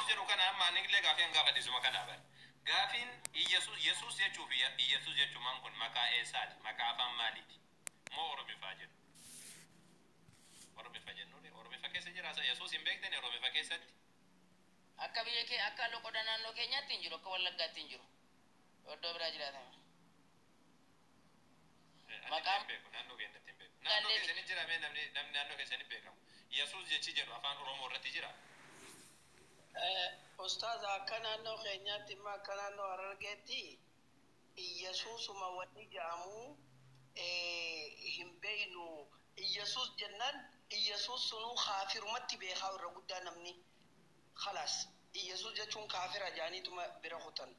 Jedhu kana amma ani illee gaafii an gaafadhe isuma kana bara. Gaafiin Iyyasuus Yesuus jechuu fi Iyyasuus jechumaan kun maqaa eessaati? Maqaa afaan maaliiti? Moo Oromifaa jedhu? Oromifa jennuuni Oromifa keessa jira isa Yesuus hin beektani Oromifa keessatti? Akka biyya kee akka loqoda naannoo keenyaatti hin jiru, akka Wallaggaatti hin jiru. Iddoo biraa jiraatama. Ani Maqaa hin beeku, naannoo keenyatti hin beeku. Naannoo Gaallee keessanii jira mee namni naannoo keessanii beekamu. Yesuus jechi jedhu afaan Oromoo irratti jira. Ustaaza, akka naannoo keenyaatti immoo akka naannoo Harargeetti Iyyasuusuma wanni jedhamu hin beeynu. Iyyasuus jennaan Iyyasuus sunuu kaafirumatti beekaa irra guddaa namni. Khalaas, Iyyasuus jechuun kaafira jedhaniituma bira kutan.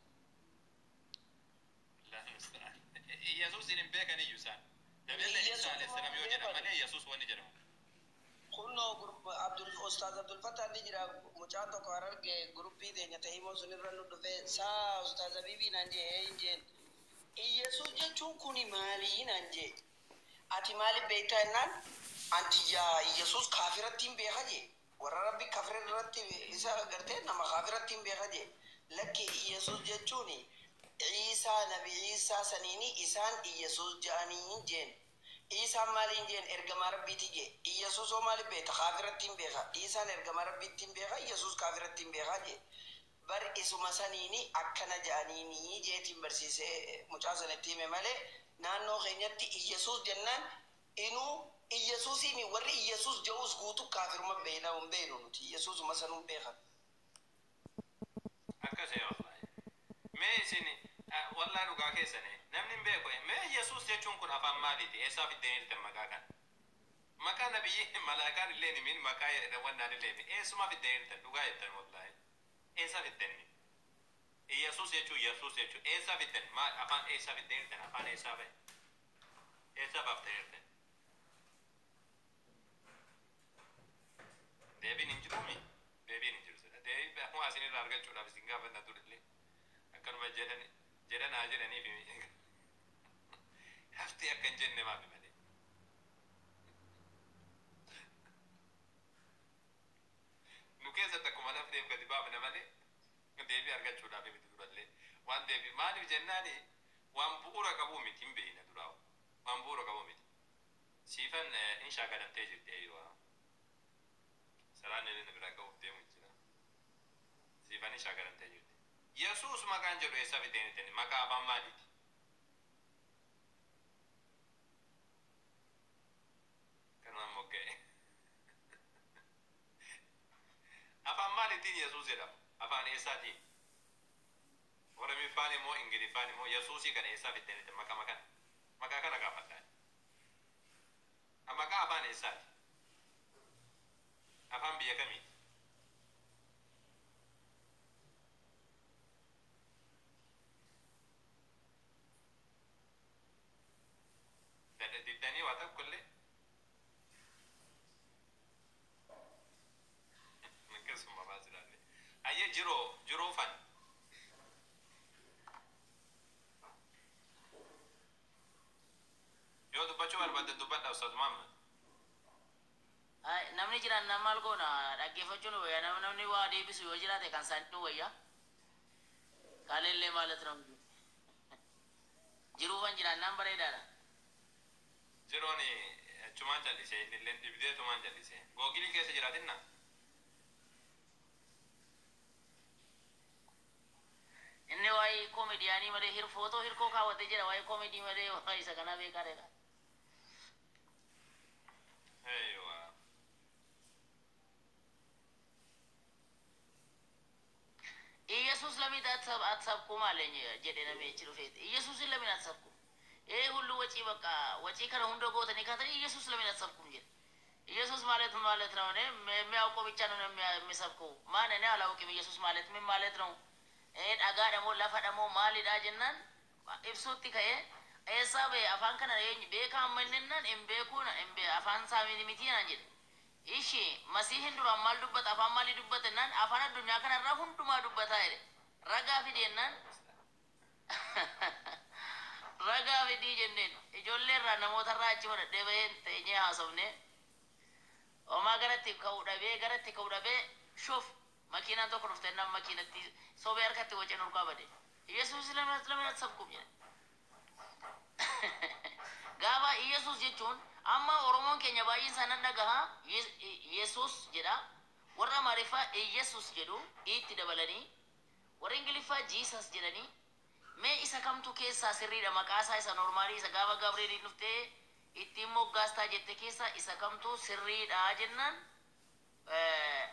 Allah musta'an. Yesuus hin beekan iyyuu isaan. Nabiyyi Isa alayhi Iyyasuusuma salam hin yoo jedhan beekan. malee Yesuus wanni jedhamu. Kunnoo Abdul Ustaaz Abdul Fattah ni jira, mucaan tokko Hararge guruppii teenya ta'ee immoo sunirra nu dhufee saa Ustaaz Habiibii naan jee hin jeen. Iyyasuus jechuun kuni maalii naan jee. Ati maaliif beektaa jennaan, anti yaa Iyyasuus kaafiratti hin beeka jee. Warra Rabbi kafira irratti isa gartee nama kaafiratti hin beeka jee. Lakki, Iyyasuus jechuun Iisaa, Nabi Iisaa saniini isaan Iyyasuus jedhanii hin jeen. Iisaan maaliin jeen? Ergamaa Rabbiiti jee. Iyyasuus hoo maaliif beekta? Kaafiratti hin beeka. Iisaan ergamaa Rabbiitti hin beeka, Iyyasuus kaafiratti hin beekaa jee. Bar isuma saniini akkana jedhaniini jeetiin barsiisee mucaa sanatti hime malee naannoo keenyatti Iyyasuus jennaan inuu Iyyasuusiimi warri Iyyasuus jedhus guutuu kaafiruma beekna hin beeknu nuti Iyyasuusuma sanuu beekan. Akkasii wallahi. Mee isin wallaa dhugaa keessani namni hin beeku. Mee Yesuus jechuun kun afaan maaliiti? Eessaa fiddeen jirtan maqaa kana? Maqaa nabiyyi malaakaan illee himin, maqaa wannaan illee himin. Eessuma fiddeen jirtan dhugaa jettan wallahi? Eessaa fiddan? Yesuus jechuun, Yesuus jechuun eessaa fiddan? Maal, afaan eessaa fiddeen jirtan? Afaan eessaa bahe? Eessaa baaftee jirtan? Deebiin hin jiruumi? Deebiin hin jiru sila. Deebii akkuma isinirraa argachuudhaaf isin gaafanna turillee akkanuma jedhan jedhanaa jedhaniif haftee akka hin jenne maafi malee. Nu keessatti akkuma nafneef gadi baafne malee deebii argachuudhaaf miti durallee. Waan deebii maaliif jennaani waan bu'uura qabuu miti, hin beekna duraa, waan bu'uura qabuu miti. Siifan in shaakalamtee jirti, eeyyuu saraan inni biraa qabuuf deemu jira. Siifan in shaakalamtee jirti. Yesuus maqaan jedhu eessaa fideen ittiin? Maqaa afaan maaliiti? Kanumaan mogga'e. Afaan maaliitiin Yesuus jedhama? Afaan eessaatiin? Oromiffaan immoo Ingiliffaan immoo Yesuusii kana eessaa fideen ittiin? Maqaa kana, maqaa kana gaafadhaan. Maqaa afaan eessaati? Afaan biyya kamiiti? Diddanii waa tokko illee akkasuma baasiraalle. Ayyee, jiroo jiroo fan. Yoo dubbachuu barbaadde dubbadha, Ustaaz Muhammad. Ay, namni jiraan nama maal goona, dhaggeeffachuun wayya, namni waa deebisu yoo jiraate kan isaanii wayya. Kaalellee ማለት ነው jiruufan jiraannaan bareedaadha. Jiroon achumaan callisee, innillee dhibdeetumaan callisee. Googilii keessa jiraatinna? Inni waa'ee koomediyaanii malee footoo hirkoo kaawwatee jira, waa'ee koomedii malee waa'ee isa kanaa beekaadha. Eeywa. ኢየሱስ ለምን አትሰብኩም አለኝ jedhe namichi dhufeeti. ኢየሱስን ለምን አትሰብኩም? ይሄ ሁሉ ወጪ በቃ ወጪ kana hunda gootanii kaatanii ኢየሱስ ለምን አትሰብኩም jedhe። ኢየሱስ ማለት ምን ማለት ነው? እኔ የሚያውቀው ብቻ ነው የሚሰብከው። ማን? እኔ አላውቅም። ኢየሱስ ማለት ምን ማለት ነው? ይሄ dhagaa moo lafa moo maalidha jennaan ibsuutti ka'ee eessaa ba'e afaan kana beekaa amma innennaan hin beekuun afaan isaa miti naan jedhe. Ishi masiihin duraan maal dubbata, afaan maalii dubbata jennaan, afaan addunyaa kanarraa hundumaa dubbataa jedhe. Ragaa fidi jennaan, ragaa fidii jenneen ijoollee irraa namoota irraa achi fudhadhee baheen teenyee haasofne. Homaa garatti ka'uu dhabee, garatti ka'uu dhabee, shuf Makiinaan tokko dhuftee nama makiinatti sobee harkatti wacee nurkaa bade. Yesuus ለምን አትሰብኩም jedhe. Gaafa Yesuus jechuun amma Oromoon keenya baay'een isaa nan dhagaha Yesuus jedha. Warra Amaariffaa Iyesuus jedhu itti dabalanii, warra Ingiliffaa Jesus jedhanii. Mee isa kamtu keessaa sirriidha? Maqaa isaa isa normalii isa gaafa Gabrieliin dhuftee ittiin moggaastaa jette keessaa isa kamtu sirriidha jennaan,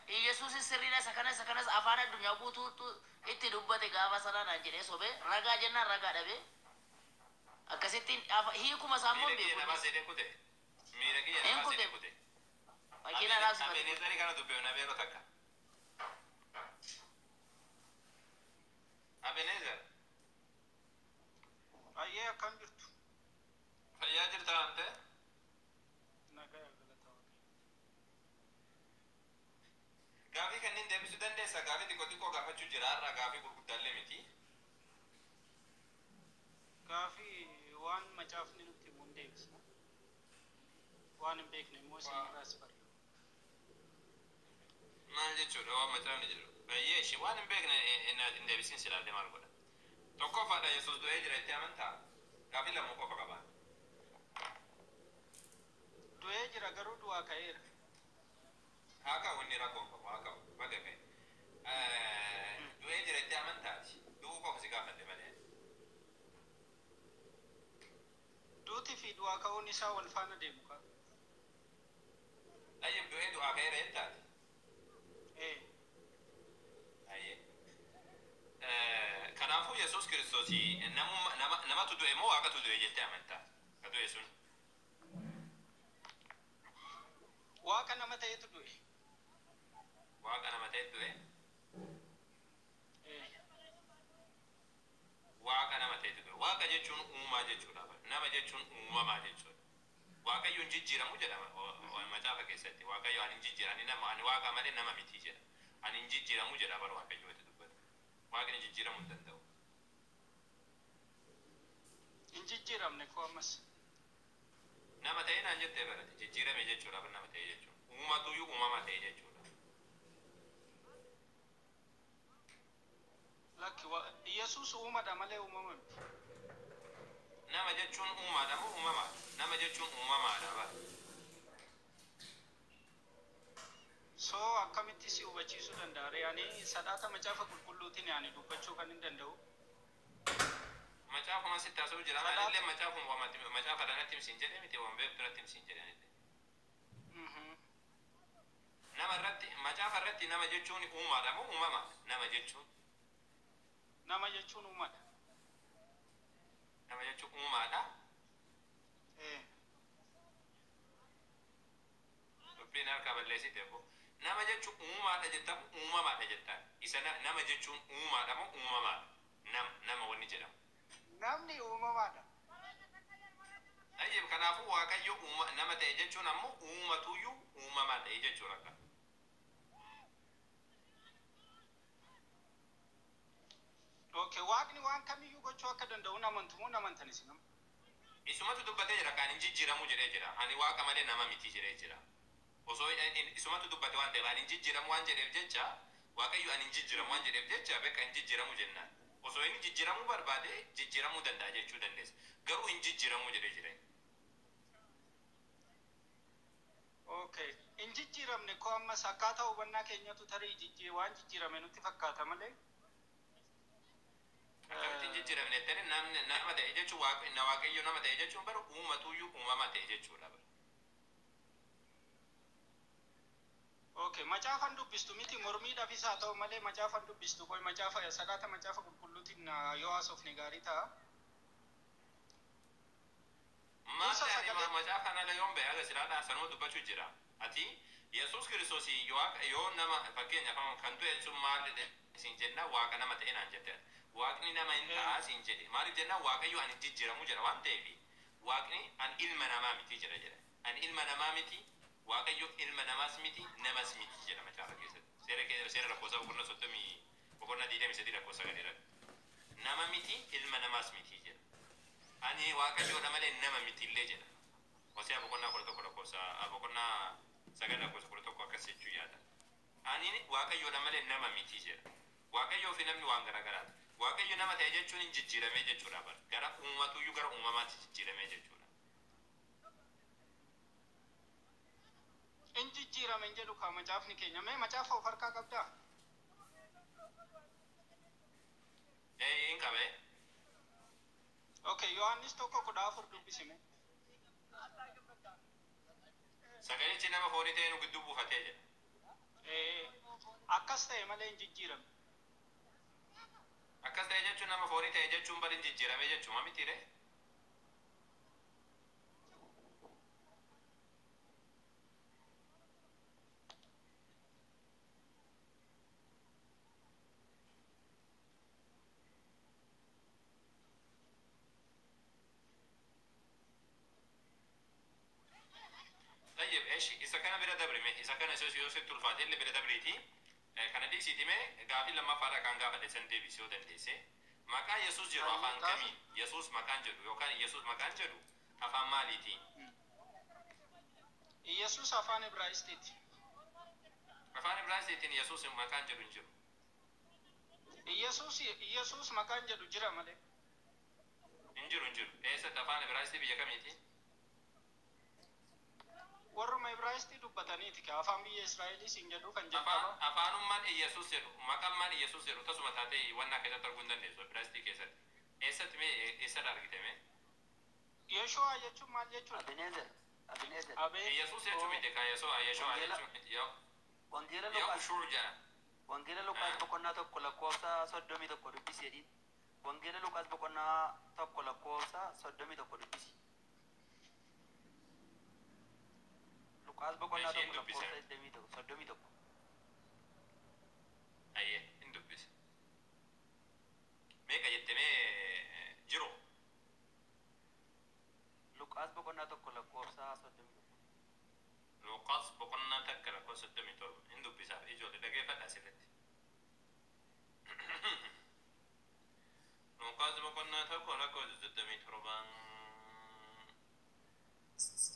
Iyesuusis sirriidha, isa kanas isa kanas afaan addunyaa guutuutu itti dubbate gaafa sana naan jedhee sobee, ragaa jennaan ragaa dhabe. Akkasittiin hiikuma isaa immoo Miira kiyya beeku. Namaa seedee kute. Miira kiyya Hin namaa kute. seedee kute. Makiinaa dhaabsifate. Abeneezari kana dubbeef na beeku takka. Abeneezar. Ayyee, akkam jirtu? Fayyaa jirta ante? Nagaa, galata Waaqayyo. Gaafii kanneen deebisuu dandeessa. Gaafii xiqqoo xiqqoo gaafachuu jira har'a, gaafii gurguddaallee miti. Gaafii waan macaafni nutti himu hin deebisna. Waan hin beekne immoo isin irraas barra. Maal jechuudha waan macaafni jedhu? Baay'ee ishee waan hin beekne hin deebisin silaallee maal godha? Tokkoffaadha, Yesuus du'ee jira itti amantaa? Gaafii lama qofa qaba. Du'ee jira, garuu du'aa ka'eera. Haa ka'u, inni rakkoo hin qabu, haa ka'u, baga ka'e. Du'ee jira itti amantaati? Du'uu qofa si gaafadhe malee. Duutii fi du'aa ka'uun isaa wal faana deemu kaa. Ayyee, du'ee du'aa ka'eera jettaati? Ee. Ayyee. Kanaafuu Yesuus Kiristoos namatu du'e moo waaqatu du'e jettee amantaa? Ka du'e sun. Waaqa nama ta'etu du'e. Waaqa nama ta'e du'e. Ee. Waaqa nama ta'etu du'e. Waaqa jechuun uumaa jechuudha. Nama jechuun uumamaa jechuudha. Waaqayyo hin jijjiiramu jedhama macaafa keessatti. Waaqayyo ani hin jijjiira, ani nama, ani waaqa malee nama miti jedha. Ani hin jijjiiramu jedha bara Waaqayyo itti dubbatu. Waaqni jijjiiramuu hin danda'u. Hin jijjiiramne koo ammas. Nama ta'e naan jettee barate, jijjiirame jechuudha bara nama ta'e jechuudha. Uumatuyyuu uumama ta'e jechuudha. Lakki, Yesuus uumadha malee uumama miti. Nama jechuun uumaadha moo uumamaadha? Nama jechuun uumamaadha bara. So akkamitti si hubachiisuu danda'a? Ree ani sadhaata macaafa qulqulluutiin ani dubbachuu kan hin danda'u. Macaafuma sitti haasa'u jira. Sadhaata. Anillee macaafuma macaafa natti himsiin jedhee miti, waan beektu natti himsiin jedhe anillee. Nama irratti, macaafa irratti nama jechuun uumaadha moo uumamaadha? Nama jechuun. Nama jechuun uumadha. Nama jechuun uumaadha. Ee. Dubbiin harka balleessite bo. Nama jechuun uumaadha jettamu uumamaadha jettaan? Isa nama jechuun uumaadha moo uumamaadha? Nama wanni jedhamu. Namni uumamaadha. Ayyib, kanaafuu Waaqayyo uuma nama ta'e jechuun ammoo uumatuyyuu uumamaa ta'e jechuudha akka. Okay, Waaqni waan kamiyyuu gochuu akka danda'u amantu moo amantan isin amma? Isumatu dubbatee jira, kan hin jijjiiramu jedhee jira. Ani waaqa malee nama miti jedhee jira. Osoo isumatu dubbate waan ta'eef, ani hin jijjiiramu waan jedheef jecha, Waaqayyo ani hin jijjiiramu waan jedheef jecha, beeka hin jijjiiramu jennaan. Osoo inni jijjiiramuu barbaade jijjiiramuu danda'a jechuu dandeessa. Garuu hin jijjiiramu jedhee jira. Okay. Hin jijjiiramne koo ammas, akkaataa hubannaa keenyatu tarii waan jijjiirame nutti fakkaata malee. Akkamitti hin jijjiiramne jettanii? Namni nama ta'e jechuun Waaqayyo nama ta'e jechuun bara uumatuyyuu uumamaa ta'e jechuudha bara. Okay, macaafan dubbistu miti, mormiidhaafis haa ta'u malee macaafan dubbistu. Qoy, macaafa sadhaata macaafa qulqulluutiin yoo haasofne gaarii ta'a. Maal Isa ta'ani sagalee macaafa kana yoon ba'e aga silaadhaa sanuma dubbachuu jira. Ati Yesuus Kiristoos yoo waaqa yoo nama, fakkeenyaaf kan du'e sun maal siin jenna, waaqa nama ta'e naan jette. Waaqni nama hin ta'a siin jedhe. Maaliif jenna, Waaqayyo ani jijjiiramu jedha waan ta'eef, Waaqni an ilma namaa miti jedha jedha. Ani ilma namaa miti, Waaqayyo ilma namaas miti, namas miti jedha macaafa keessatti. Seera seera lakkoofsa boqonnaa 30 boqonnaa 23 lakkoofsa 9 irratti. Nama miti, ilma namaas miti jedha. Ani Waaqayyoodha malee nama miti illee jedha. Hosea boqonnaa 11 lakkoofsa, boqonnaa 9 lakkoofsa 11 akkas jechuu yaada. Ani Waaqayyoodha malee nama miti jedha. Waaqayyoo fi namni waan garaagaraati. Waaqayyo nama ta'e jechuun hin jijjiiramee jechuudha bara. Gara uumatuyyuu gara uumamaatti jijjiiramee jechuudha. In jijjiirame hin jedhu kaa macaafni keenya. Mee macaafa of harkaa qabdaa? Ee hin qabee. Okay, Yohaannis 1:14 dubbisime. Sagalichi nama foonii ta'e nu gidduu buufatee jedha. Ee, akkas ta'e malee hin jijjiiramne. Akkas ta'e jechuun nama foonii ta'e jechuun bari hin jijjiiramee jechuuma miti ree? طيب ايش اذا كان بلا دبر ما اذا كان اساس يوسف تلفات اللي بلا دبريتي كان دي سيتي ما غافي لما فارا كان غافي سن دي بيسو دنديسه مكان يسوس جرو افان كمي يسوس مكان جدو يو كان يسوس مكان جدو افان ماليتي Iyyasuus afaan Ibraayisxiiti. افان ابراهيم يسوس مكان جدو انجرو Iyyasuus Iyyasuus maqaan jedhu jira malee. انجرو انجرو ايسا افان ابراهيم بيا كميتي Warruma Ibraayisxii dubbataniiti ka afaan biyya Israa'eliis hin jedhu kan afaan jalqaba. afaanummaan Iyyasuus jedhu maqaan Iyyasuus jedhu tasuma taatee wanna keessatti arguu hin dandeessu Ibraayisxii keessatti eessatti mee eessarra argite mee Yeshu'aa jechuun maal jechuudha? Abenezer, Abenezer. Abee. Iyyasuus jechuun miti kan Yesoo Yeshua Wangeela jechuun yoo Wangeela yoo Luqaas ushur jedha. Wangeela Luqaas boqonnaa 1 lakkoofsa 31 dubbisi jedhiin. Wangeela Luqaas boqonnaa 1 lakkoofsa 31 dubbisi. Luqaas boqonnaa Isheen 1 dubbise. lakkoofsa 21 31. Ayyee hin dubbise. Meeqa jette mee jiru? Luqaas boqonnaa 1 lakkoofsa 31. Luqaas boqonnaa 1 lakkoofsa 37 hin dubbisaaf ijoollee dhageeffadha asirratti. Luqaas boqonnaa 1 lakkoofsa 37.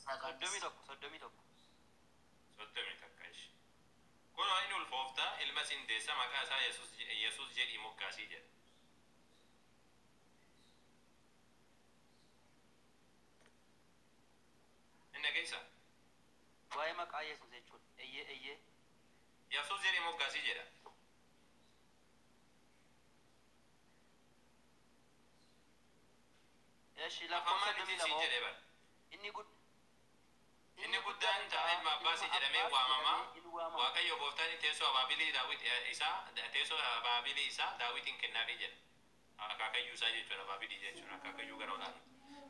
31 31. 31 ishi. Kunoo inni ulfooftaa ilma siin deessa maqaa isaa Yesuus jedhii moggaasii jedha. Inni dhageessaa? Waa'ee maqaa Yesuus jechuudha. Eyyee eyyee. Yesuus jedhii moggaasii jedha. Eshi Afaan lakkoofsa maaliitiin siin 32 jedhee bara? Inni gud Inni guddaan ta'a ilma abbaasii jedhamee Abbaas waamama. jedhamee in waamama. Waaqayyo gooftaan teessoo abaabilii Daawit isaa teessoo abaabilii isaa Daawitiin kennaafii jedha. Akaakayyuu isaa jechuudha abaabilii jechuudha akaakayyuu gara olaanaa.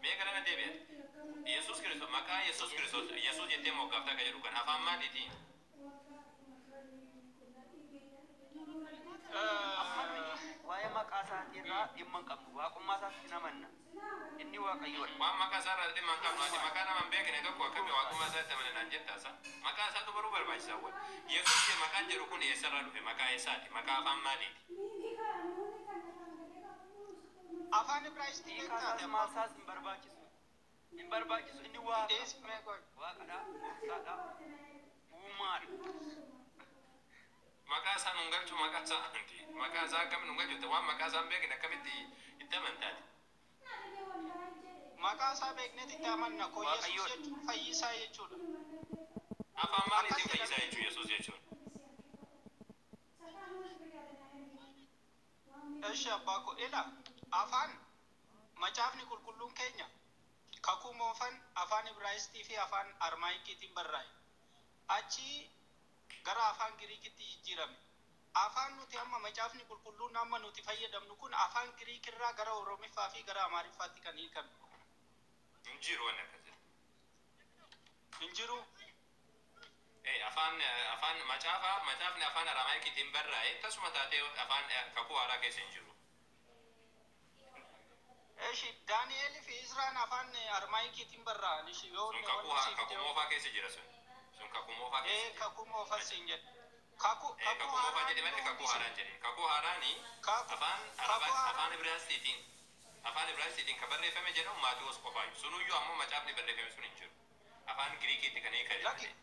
Mee gara na deebi'a. Yesuus Kiristoos maqaa Yesuus Kiristoos Yesuus jettee moggaaftaa akka jedhu kan afaan maaliitiin? Amma nuyi waa'ee maqaa isaatii irraa dhimma hin qabnu. Waaqummaa isaatti hin amanna. Inni Waaqayyoodha. Waan maqaa isaa irraa dhimma hin qabnu ati maqaa nama hin beekne tokko akkami waaqummaa isaatti amana naan jetta isa. Maqaa isaatu baruu barbaachisa awwal. Yesuus maqaan jedhu kun eessarraa dhufe maqaa eessaati maqaa afaan maaliiti? Afaan Ibraayisxii Hiikaa beektaate isaas maal abbaa. isaas hin barbaachisu. Hin barbaachisu inni Waaqa. Dees mee qoy. Waaqadha, gooftaadha, uumaadha. Maqaa isaa nun galchu maqaa isaa anti maqaa isaa akkami nun galchu waan maqaa isaa hin beekne akkamitti itti amantaati? Maqaa isaa beekneet itti amanna. Koo Yesuus Waaqayyoodha. jechuun fayyisaa jechuudha. Afaan Akkas maaliitiin jedhamee fayyisaa jechuu Yesuus jechuun? Eshi abbaa ko ila afaan macaafni qulqulluun keenya kakuu moofan afaan Ibraayisxii fi afaan Armaayikiitiin barraa'e. Achi gara afaan Giriikitti jijjiirame. Afaan nuti amma macaafni qulqulluun amma nuti fayyadamnu kun afaan Giriikirraa gara Oromiffaa fi gara Amaariffaatti kan hiikame. Hin jiru wanni akkasii. Hin jiru. Afaan afaan macaafa macaafni afaan Araamaayikiitiin barraa'e tasuma taatee afaan kakuu haaraa keessa hin jiru. Eshi Daani'eel fi Izraan afaan Armaayikiitiin barraa'an. Ishi yoo Sun kakuu wanni siif kakuu ta'u. moofaa keessa jira sun. Sun kakuu moofaa keessa Ee jira. kakuu moofas siin jedhe. Kakuu Ee kakuu kakuu moofaa haaraan jedhe malee yoo kakuu hundi haaraan jedhe. Kakuu haaraani Kakuu afaan kakuu afaan haaraan afaan Ibraayisxiitiin kan barreeffame jedhamu Maatiyoos qofaayu. Sunuyyuu ammoo macaafni barreeffame sun hin jiru. Afaan Giriikiitti kan hiikame Lakki malee.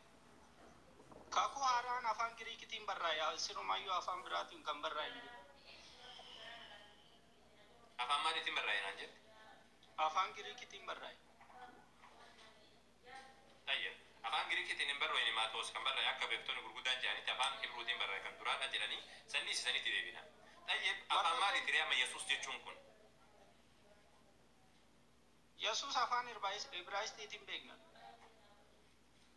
Kakuu haaraan afaan Giriikitiin barraa'e, sirumayyuu afaan biraatiin kan barraa'e hin jiru. Afaan maaliitiin barraa'e naan jette? Afaan Giriikitiin barraa'e. Tayyib. Afaan Giriikitiin hin barraa'e Maatoos kan barraa'e akka beektonni gurguddaan jedhanitti afaan Hibruutiin barraa'e kan duraadha jedhanii sanni isanitti deebina. Tayyib, afaan maaliiti amma Yesuus jechuun kun? Yesuus afaan Ibraayistiitiin beekna.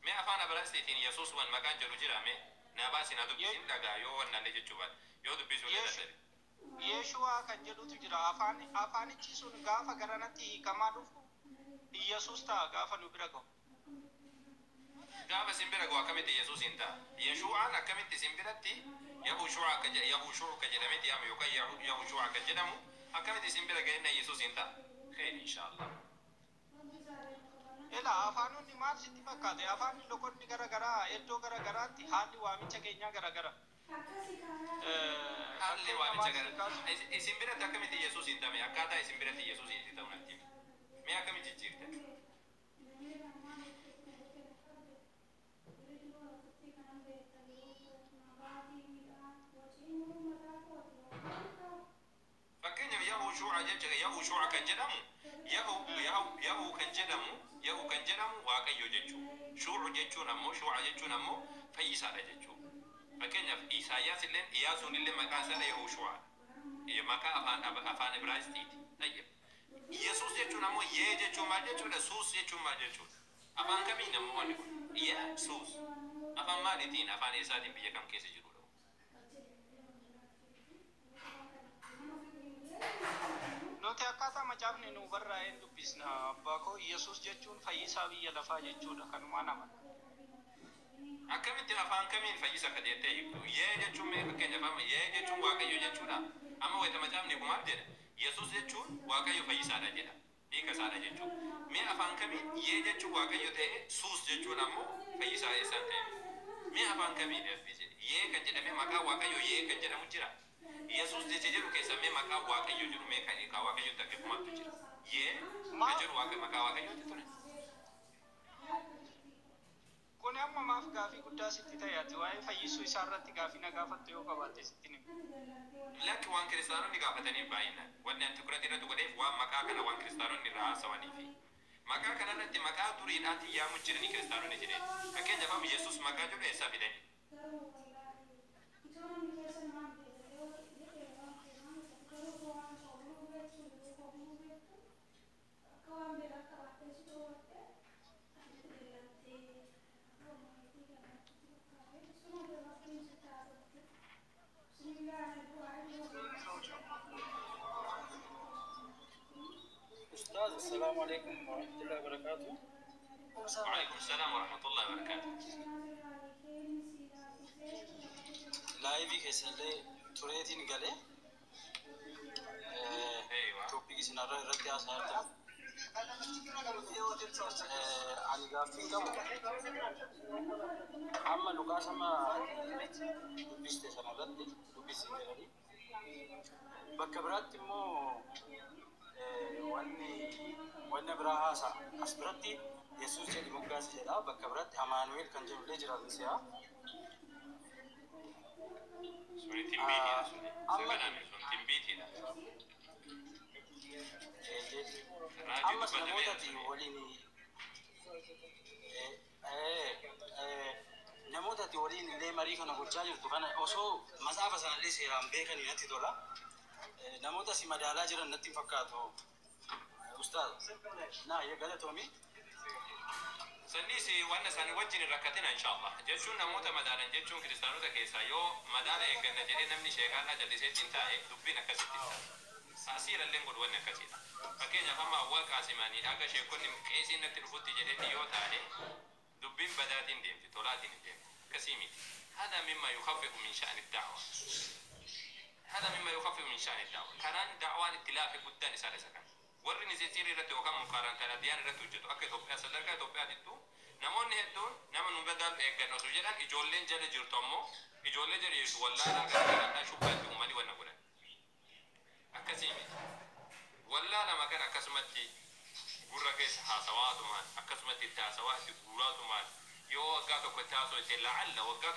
Mee afaan Ibraayistiitiin Yesuus wan maqaan jedhu jira mee? Naa baasi naa dubbisin dhagaa yoo wannaallee jechuu baate yoo dubbisuu illee dadhabe. Yeeshuwaa kan jedhutu jira. Afaanichi sun gaafa garanatti hiikamaa dhufu Yesuus ta'a gaafa nu bira ga'u. Gaafa isin bira ga'u akkamitti Yesuus hin ta'a? Yeshuu'aan akkamitti isin biratti Yahushuu'a akka jedha Yahushuu'a akka jedhametti yaama yookaan Yahushuu'a akka jedhamu akkamitti isin bira ga'inna Yesuus hin ta'a? Khayr inshaallah. Ela afaanonni maal sitti fakkaate? Afaanni loqonni gara garaa iddoo gara garaatti haalli waamicha keenyaa gara gara. Haalli waamicha gara isin biratti akkamitti Yesuus hin taame akkaataa isin biratti Yesuus hin ta'u natti himi. Mee akkamitti jijjiirte? Fakkeenyaaf Yahushuu'a jecha Yahushuu'a kan jedhamu Yahu kan jedhamu Yahu kan jedhamu Waaqayyo jechuudha. Shuu'u jechuun ammoo shuu'a jechuun ammoo fayyisaadha jechuudha. Fakkeenyaaf Isaayyaas illee Iyaasuun illee maqaan isaa Yahushuu'a. Maqaa afaan Ibraayistiiti. Tayyib. Yesuus jechuun ammoo yee jechuun maal jechuudha? Suus jechuun maal jechuudha? Afaan kamiin ammoo wanni kun? Yesuus. Afaan maaliitiin? Afaan eessaatiin biyya kam keessa jirudha? Nuti akkaataa macaafni nu barraa'een dubbisna abbaa koo. Yesuus jechuun fayyisaa biyya lafaa jechuudha kanumaan amana. Akkamitti afaan kamiin fayyisa akka jettee hiiktu? Yee jechuun mee fakkeenyaaf amma yee jechuun Waaqayyo jechuudha. Amma wayita macaafni kun maal jedha? Yesuus jechuun Waaqayyo fayyisaadha jedha. Hiika isaadha jechuudha. Mee afaan kamiin yee jechuun Waaqayyo ta'e suus jechuun ammoo fayyisaa eessaan ta'e? Mee afaan kamiin yee kan jedhame maqaa Waaqayyo yee kan jedhamu jira. Yesuus jecha jedhu keessa mee maqaa Waaqayyo jedhu mee kan Waaqayyotti akka himaatu jira. Yee kan jedhu maqaa Waaqayyooti ture. Kun amma maaf gaafii guddaa sitti ta'e ati waa'ee fayyisuu isaa irratti gaafii na gaafattu yoo qabaatte sitti hima. Lakki waan kiristaanonni gaafataniif baay'inaan wanni anti kurati irratti godheef waan maqaa kana waan kiristaanonni irraa haasawaniifi. Maqaa kana irratti maqaa duriidhaatti yaamu jiranii kiristaanonni jedheen. Fakkeenyaaf amma Yesuus maqaa jedhu eessaa fidanii? Ustaz, assalamu alaikum warahmatullahi wabarakatuh. وعليكم السلام ورحمة الله وبركاته. Laayivii keessallee tureetiin galee Eeywa. tooppikii isin irra irratti haasa'aa jirtan. Ani gaaffii qabu amma Luqaas amma dubbiste sana irratti dubbisiin jedhanii bakka biraatti immoo wanni biraa haasa'a. As biratti Yesuus jedhi moggaase jedha. Bakka biratti Amaanu'el kan jedhullee jira misi'a. Suni timbiitiidha suni. Amma Saganame sun timbiitiidha. Raajii ammas dubbatameera namootati suni. waliin namoota ati waliin illee marii kana gochaa jirtu kana osoo matsaafa sanallee seeraan beekanii natti tola. Namoota si madaalaa jiran natti hin fakkaatu. Ustaaz, naa galatoomi. Sannis waan isaanii wajjin hin rakkatina inshaallah. Jechuun namoota madaalan jechuun kiristaanota keessaa yoo madaala eegganna jedhee namni sheekaadhaa jallisee hin taa'e dubbiin akkasitti hin taa'e. Asiirallee godhu wanni akkasiidha. Fakkeenyaaf amma awwaal qaasimanii akka sheekonni qeesiin natti dhufutti jedheeti yoo taa'e dubbiin badaatiin deemti tolaatiin hin deemti. Akkasii miti. هذا مما يخفف من شأن الدعوة. هذا مما يخفف من شأن الدعوة. كران دعوان اتلاف قدان إسالة سكن. Warri niseensiirri irratti yookaan mukaaraan adiyaan irratti hojjetu akka Itoophiyaa sadarkaa Itoophiyaatittu namoonni hedduun nama nu badaalu eeggannu osoo jedhan ijoolleen jala jirtu ammoo ijoollee jala jirtu wallaalaa gara garaadhaa shubbaatti uumanii wanna godhan. Akkasii miti. Wallaalama kan akkasumatti gurra keessa haasawaatumaan akkasumatti itti haasawaa itti guuraatumaan yoo waggaa tokko itti haasoo itti la'alla waggaa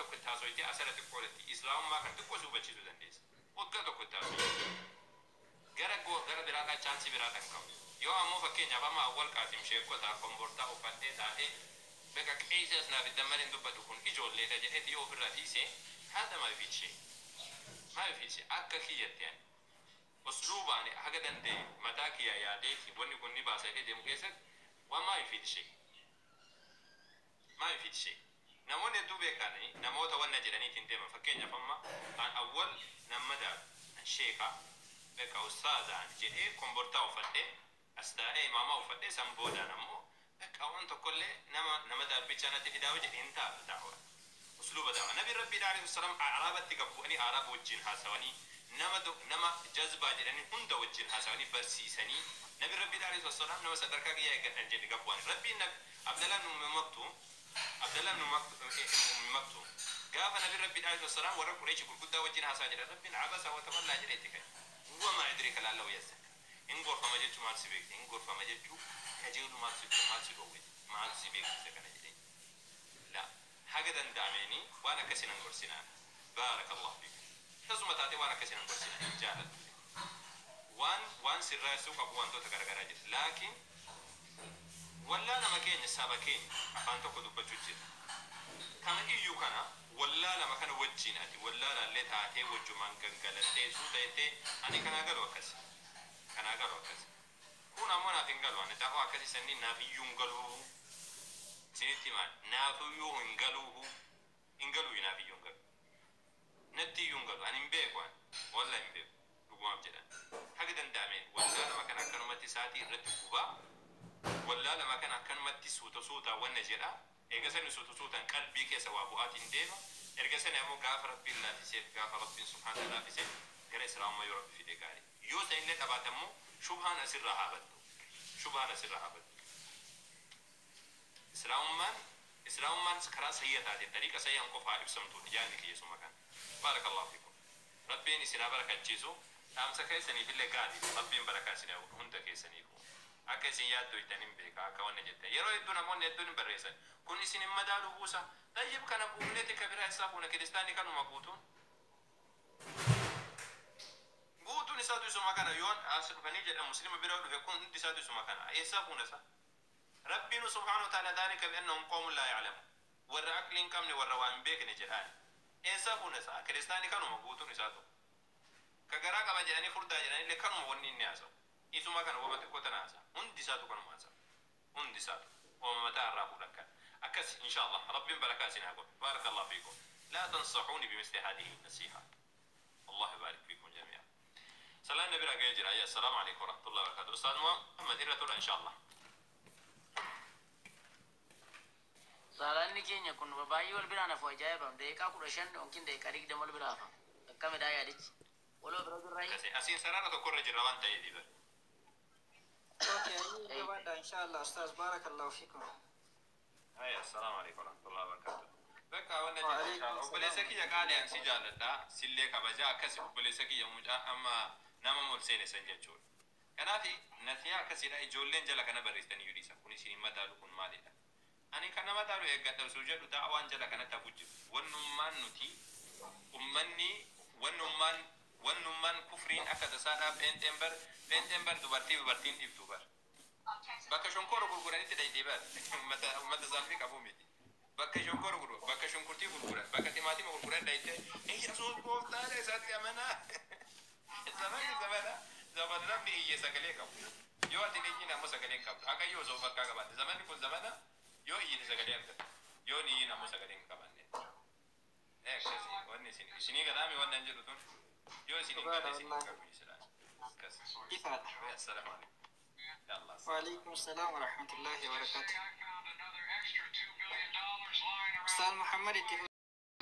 salaatan qabu. Yoo ammoo fakkeenyaaf amma Awwal Qaasim sheekota kombortaa uffadhee taa'ee beqa qeesas naaf itti malee dubbatu kun ijoolleedha jedheeti yoo ofirraa dhiise haadha maa fiichee maa fiichee akka kiyyatti ani usluubaan haga danda'e mataa kiyya yaadeeti wanni kun ni baasa jedhee deemu keessatti waan maa fiichee maa fiichee namoonni hedduu beekanii namoota wanna jedhaniitiin deeman. Fakkeenyaaf amma an Awwal nama daadu an sheekaa beeka ustaazaan jedhee kombortaa uffadhee as taa'ee imaamaa uffadhee san boodaan ammoo beeka waan tokkollee nama nama darbichaa natti fidaa jedhee hin taa'u da'wa usluuba da'wa. Nabi rabbii alayhi salaam araabatti gabbu'anii araaba wajjin haasawanii nama nama jazbaa jedhanii hunda wajjin haasawanii barsiisanii nabi rabbii alayhi salaam nama sadarkaa kiyyaa eeggadhan jedhe gabbu'anii rabbiin Abdallah ibn Maktum Abdallah ibn Maktum gaafa nabi rabbii alayhi salaam warra Qureeshi gurguddaa wajjin haasaa jedhan rabbiin abasa wa tawallaa jedhee itti ka'e. Wama idrika laallahu yazzakka hin gorfama jechuu maal si beekte hin gorfama jechuu kajeelu maal si maal si dhoowwe maal si beeksise kana jedhee la haga danda'ameeni waan akkasii nan gorsinaa. Baarakallahu fiik. Tasuma taatee waan akkasii nan gorsinaa hin jaalattu waan waan sirraasuu qabu wantoota garagaraa jira. Laakiin wallaa nama keenya saba keenya afaan tokko dubbachuu jira kama iyyuu kana wallaa lama kana wajjin ati wallaa laallee taatee wajjumaan gangalattee suuta jettee ani kanaa galu akkasi kanaa galu akkasi kun ammoo naaf hin galu. Ani da'oo akkasi sanni naaf iyyuu hin galuu isinitti himaan naaf iyyuu hin galuu hin galuu naaf iyyuu hin galu natti iyyuu hin galu ani hin beeku ani wallaa hin beeku dhugumaaf jedhan haga danda'ameen wallaa lama kana akkanumatti sa'aatii irratti gubaa wallaa lama kana akkanumatti suuta suutaa wanna jedha erga sani suuta suutaan qalbii keessa waa bu'aatiin deema. Erga sani ammoo gaafa rabbiin laafiseef gaafa rabbiin subhaana laafiseef gara islaamummaa yoo rabbi fide gaarii yoo san illee qabaate ammoo shubhaan asirraa haa baddu shubhaan asirraa haa baddu. Islaamummaan islaamummaan karaa sayya taate dariiqa sayyaan qofaa ibsamtuudha yaadni kiyyasuma kana. Baarakallahu fiikum. Rabbiin isin haa barakachiisu. Dhaamsa keessaniif illee gaarii rabbiin barakaa isin haa godhu hunda keessaniif. Akka isin yaaddoo ittiin hin beeka akka wanna jettan yeroo hedduu namoonni hedduun hin barreessan kun isin hin madaalu buusa tayyib kana buufneeti ka biraa isaa fuuna kiristaanni kanuma guutuun guutuun isaatu isuma kana yoon as dhufanii jedhan muslima bira dhufe kun hundi isaatu isuma kana eessaa fuuna isa rabbiinu subhaanahu wa ta'ala dhaalika bi'annahum qawmun laa ya'lamu warra aqlii hin qabne warra waa hin beekne jedhaan eessaa fuuna isaa kiristaanni kanuma guutuun isaatu ka garaa qaba jedhanii furdaa jedhanillee kanuma wanni inni haasa'u isuma kana wama xiqqoo tana haasa hundi isaatu kanuma haasa hundi isaatu wama mataa irraa fuudhan kana akkas insha Allah rabbiin barakaa isin haa godhu. Baarakallahu fiikum. Laa tansaxuuni bimisli haadihi nasiha. Allah yubaarik fiikum jamii'a. Salaan nabi bira ga'ee jira. Assalaamu alaikum warahmatullahi wabarakatuh. Ustaaz Muhammad irra tura insha Allah. Salaanni keenya kun baay'ee wal biraan hafu ajaa'iba. Daqiiqaa 15 yookiin daqiiqaa 20 wal biraa hafa. Akkamidhaa yaadichi? Waloo bira jirraa? Akkasi asiin sarara tokkorra jirra waan ta'eef bara. Okay, jabaadha inshallah ustaz barakallahu fikum. Haya, assalamu alaikum warahmatullahi wabarakatuh. Bakka wanna jedhu inshallah. Obboleessa kiyya qaalii an si jaalladha. Sillee kabajaa akkasi obboleessa kiyya mucaa amma nama mol seene san jechuudha. Kanaaf nasiyaa akkasiidha ijoolleen jala kana barreessanii yoo dhiisan kun isin hin madaalu kun maalidha? Ani kan nama madaalu eeggadha osoo jedhu da'awaan jala kanatti hafu jiru. Wannummaan nuti ummanni wannummaan wannummaan kufriin akka tasaadhaa pheenxeen bar pheenxeen bar dubartii dubartiin dhiiftu bar. Bakka shonkoora gurguranitti dhayitee bar ummata saalfii qabu miti. Bakka shonkoora gurguran bakka shunkurtii gurguran bakka timaatima gurguran dhayitee Yesuus gooftaadha isaatti amanaa. Zamanni zamana zamana namni iyye sagalee qabu. Yoo ati hin iyyin ammoo sagalee hin qabdu. Akka iyyuu osoo bakkaa qabaatte zamanni kun zamana yoo iyyine sagalee argatu. Yoo hin iyyin ammoo sagalee hin qabanne. Akkasii wanni isin isinii galaami wanni an jedhu tun yoo isin hin galle isin hin qabu isilaa. Akkas. Ifaadha. Assalaamu alaikum. Ya Allah. وعليكم السلام ورحمة الله وبركاته. أستاذ محمد.